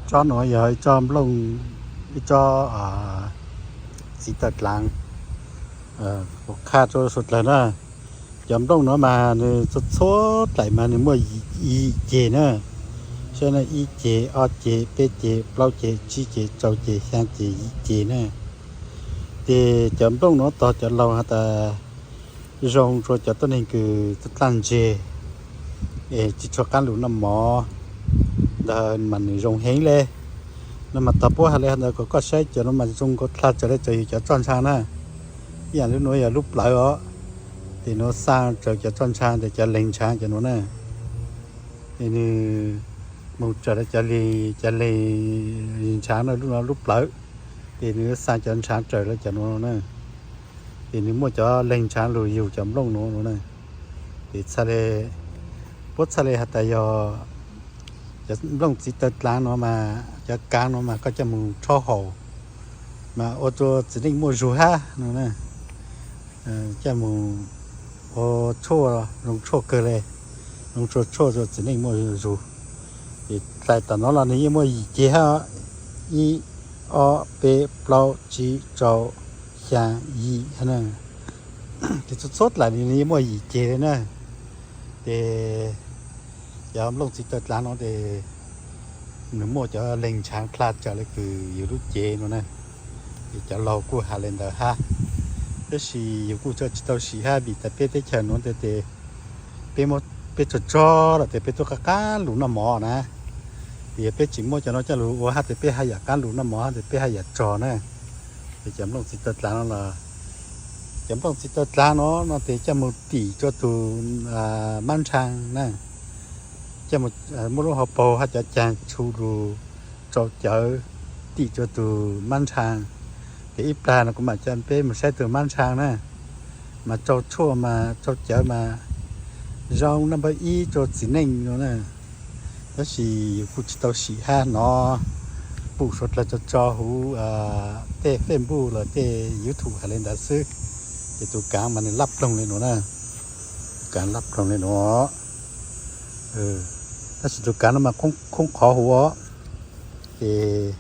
Tsob nuav yog ib tsob nplooj, ib tsob txiv taw dlaav, kuv qha rua suav dlawg na. Cov nplooj nuav mas nws txhua txhua dlaim mas nws muaj yim ceg na. Saib na, ib ceg, ob ceg, peb ceg, plaub ceg, tsib ceg, rau ceg, xyaa ceg, yim ceg na. Ces cov nplooj nuav tog cov laug has tas zoo rua cov tuab neeg kws tub dlaaj ntseg es tsi tshua qaab lug noj mov ntawd mas nws zoo heev le. No mas tog puab has le ntawd kom koj saib cov nuav mas zoo nkauj dlha tsawv le, tsawv yug cov roj ntshaa na. Ib yaam lub nuav yog lub plawv os, ces nuav xaa raws cov roj ntshaa ntawd, cov leeg ntshaa cov nuav na. Ces nws moog raws le cov leeg, cov leeg ntshaa na, lub nuav lub plawv, ces nws xaa cov ntshaa raws le cov nuav na. Ces nws muaj cov leeg ntshaa lug yug cov nplooj nuav na. Ces txhaj le, puab txhaj le has tas yog cov nplooj txiv taw dlaav nuav mas, cov kaav nuav mas koj coj moog rhaub haus mas ua rua txiv neej muaj zug hab no na. Coj moog ua tshuaj, zoo tshuaj kawg le, zoo tshuaj, tshuaj rua txiv neej muaj zug. Ces dlais tom nuav los nws yeej muaj yim ceg hab, ib, ob, peb, plaub, tsib, rau, xyaa, yim hab na. Ces txhua txhua dlaim nws yeej muaj yim ceg le na. Ces cov nplooj txiv taw dlaav nuav ces nws muaj cov leeg ntshaa dlha tsawv le kws yug lub cev nuav na. Ces cov laug kuj has le ntawd hab, tab sis yug kuj tsi tau sim hab vim tas peb teb chaws nuav tes peb, peb tsuag tsuag lawm tes peb tub qaab qaab lug noj mov na. Ces yog peb tseem muab cov nuav coj lug ua hab tes peb haj yam qaab lug noj mov hab tes peb haj yam tsog na. Ces cov nplooj txiv taw dlaav nuav los, cov nplooj txiv taw dlaav nuav no tes coj moog tim rua tug mab nrhaa na. Coj moog muab lub hauv paug hab cov caag tshu lug tsau cawv tim rua tug mab nrhaa. Ces ib plag no kuv mam coj peb moog saib tug mab nrhaa na, mas tsau tshuaj mas tsau cawv mas zoo naj npawb ib rua txiv neej no na. Tab sis yus kuj tsis tau sim hab hnov pum suav dlawg tso tso huv tej Facebook los tej YouTube has le ntawd xwb. Ces tus kaav mas nws lab ploog le nuav na, tus kaav lab ploog le nuav. Tab sis tus kaav no mas khoob qhov huv os. Ces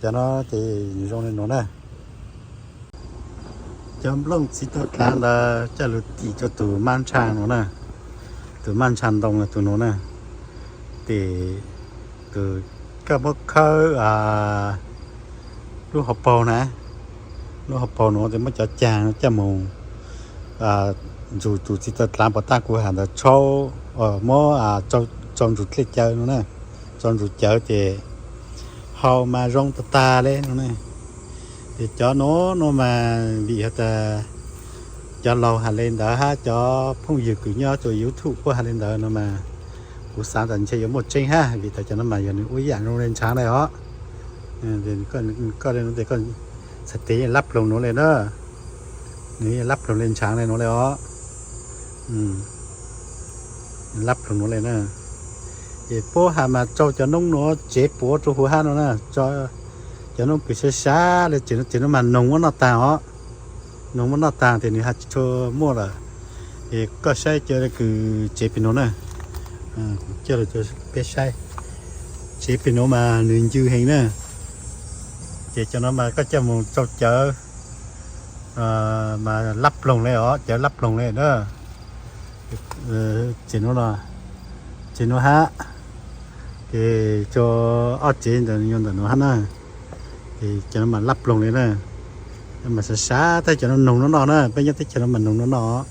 cov no ces nws zoo le nuav na. Cov nplooj txiv taw dlaav ntawd coj lug tim rua tus mab nrhaa nuav na, tus mab nrhaa ntoo tus nuav na. Ces tus, koj muab khawb lub hauv paug na, lub hauv paug nuav tes muab cov caag coj moog nrug tus txiv taw dlaav puas taag kuv has ntawd tshaub, muab tsau nrug dlej cawv no na, tsau nrug cawv ces haus mas zoo tag tag le no na. Ces cov nuav no mas vim has tas cov laug has le ntawd hab cov phooj ywg kws nyob rua YouTube puab has le ntawd no mas kuv xaav tas ntshe yuav muaj tseeb hab vim tas cov no mas yog nws ua ib yaam zoo le ntshaav le os. Koj txhais tes lab ploog nuav le na, nws lab ploog le ntshaav le nuav le os. Lab ploog nuav le na. Ces puab has mas tsau cov noob nuav tsev puav rua huv hab no na, cov noob kws sab sab le tsev nuav mas noog muab noj taag os. Noog muab noj taag tes nws has tsis tshua muaj lawm. Ces koj saib cov kws tsev pem nuav na, kuv coj lug rua peb saib. Tsev pem nuav mas nws ncw heev na. Ces cov no mas koj coj moog tsau cawv mas lab ploog le os, cawv lab ploog le na. Tsev nuav los, tsev nuav hab, ces tsua ob tsev ntawm nyob ntawm nuav hab na. Ces cov no mas lab ploog le na. Mas sab sab tab cov no noog noj noj na, peb nyob teb chaws no mas noog noj noj.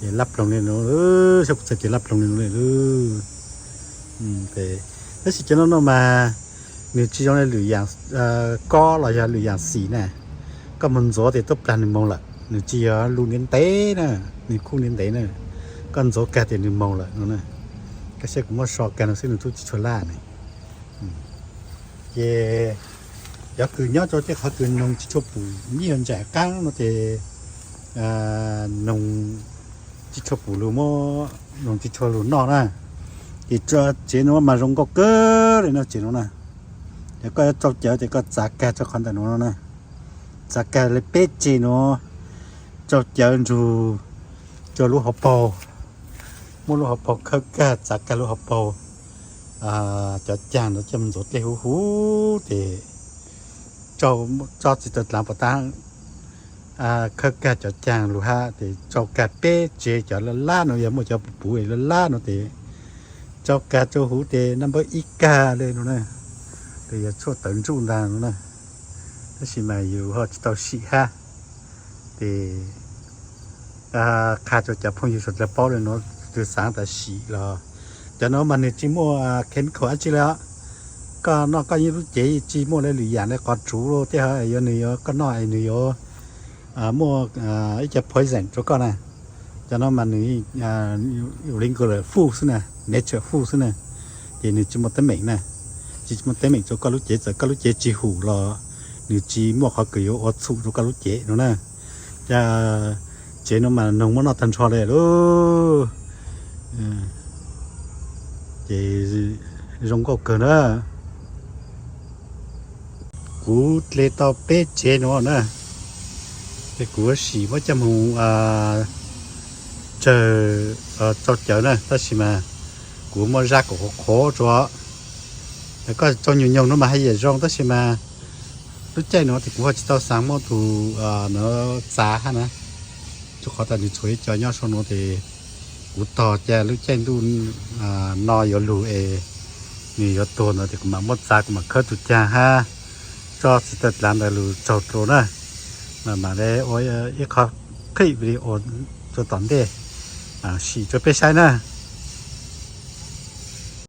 Ces lab ploog le nuav, saib kuv txhais tes lab ploog le nuav le. Tab sis cov no no mas nws tsis zoo le lwm yaam kob los yog lwm yaam xim na. Koj moog ntxuav tes tub plag nws moog lawm, nws tsis yog lug ntev ntev na, nws kuj ntev ntev na. Koj ntxuav kag tes nws moog lawm no na. Koj saib kuv muab so kag no xwb nws tub tsis tshua laj ne. Ces cov kws nyob rua tej qhov kws noog tsis tshua pum, nyiaj ntsais qaab no ces noog tsis tshua pum lug muab, noog tsis tshua lug noj na. Ces tsev nuav mas zoo nkauj kawg le no, tsev nuav na. Ces koj yuav tsau cawv ces koj txav kag rua qhov ntawm nuav no na. Txav kag le peb tsev nuav, tsau cawv nrug rua lub hauv paug, muab lub hauv paug khawb kag txav kag lub hauv paug. cov caag ntawd coj mus ntxuav dlej huv huv ces tso txiv taw dlav pov tab khawb kag cov caag lug hab ces tsau kag peb tsev cov laj lab no, yog muaj cov puv puv laj lab no ces tsau kag tsau huv ces naj npawb ib kag le no na, ces yog tshuaj tawv ntsuj ntag no na. Tab sis mas yus ho tsis tau sim hab, ces qha rua cov phooj ywg suav dlawg paub le nuav, tug xaav tas sim los cov nuav mas nwg tsis muaj chemical dab tsi le os. Koj noj koj ib lub cev tsis muaj le lwm yaam le qhov tsuv tej hov, yuav nwg yuav koj noj es nwg yuav muaj ib co poison rua koj na. Cov nuav mas nwg regular food xwb na, natural food xwb na, ces nwg tsis muaj teeb meem na, tsis muaj teeb meem rua koj lub cev, txawm koj lub cev tsis hum los nwg tsis muaj qhov kws yuav ua txhum rua koj lub cev no na. Cov tsev nuav mas noog muab noj tag nrho le lawm. Ces zoo nkauj kawg na. Kuv dle tau peb tsev nuav na, ces kuv sim muab coj moog tsawg tsau cawv na, tab sis mas kuv muab zaj kom qhuav qhuav rua. Koj tsau nyoog nyoog nuav mas haj yam zoo, tab sis mas lub caij nuav ces kuv ho tsis tau xaav muab tug nuav txav hab na, rua qhov tas nwg tshuav ib co nyob sau nuav ces kuv tog ca lub caij ntuj no yuav lug es nwg yuav tuag ntawd ces kuv mam muab txav, kuv mam khawb tug caag hab tso txiv taw dlav ntawd lug tsaug dlua na. Mam le ua ib qho qhib video rua tom ntej sim rua peb saib na.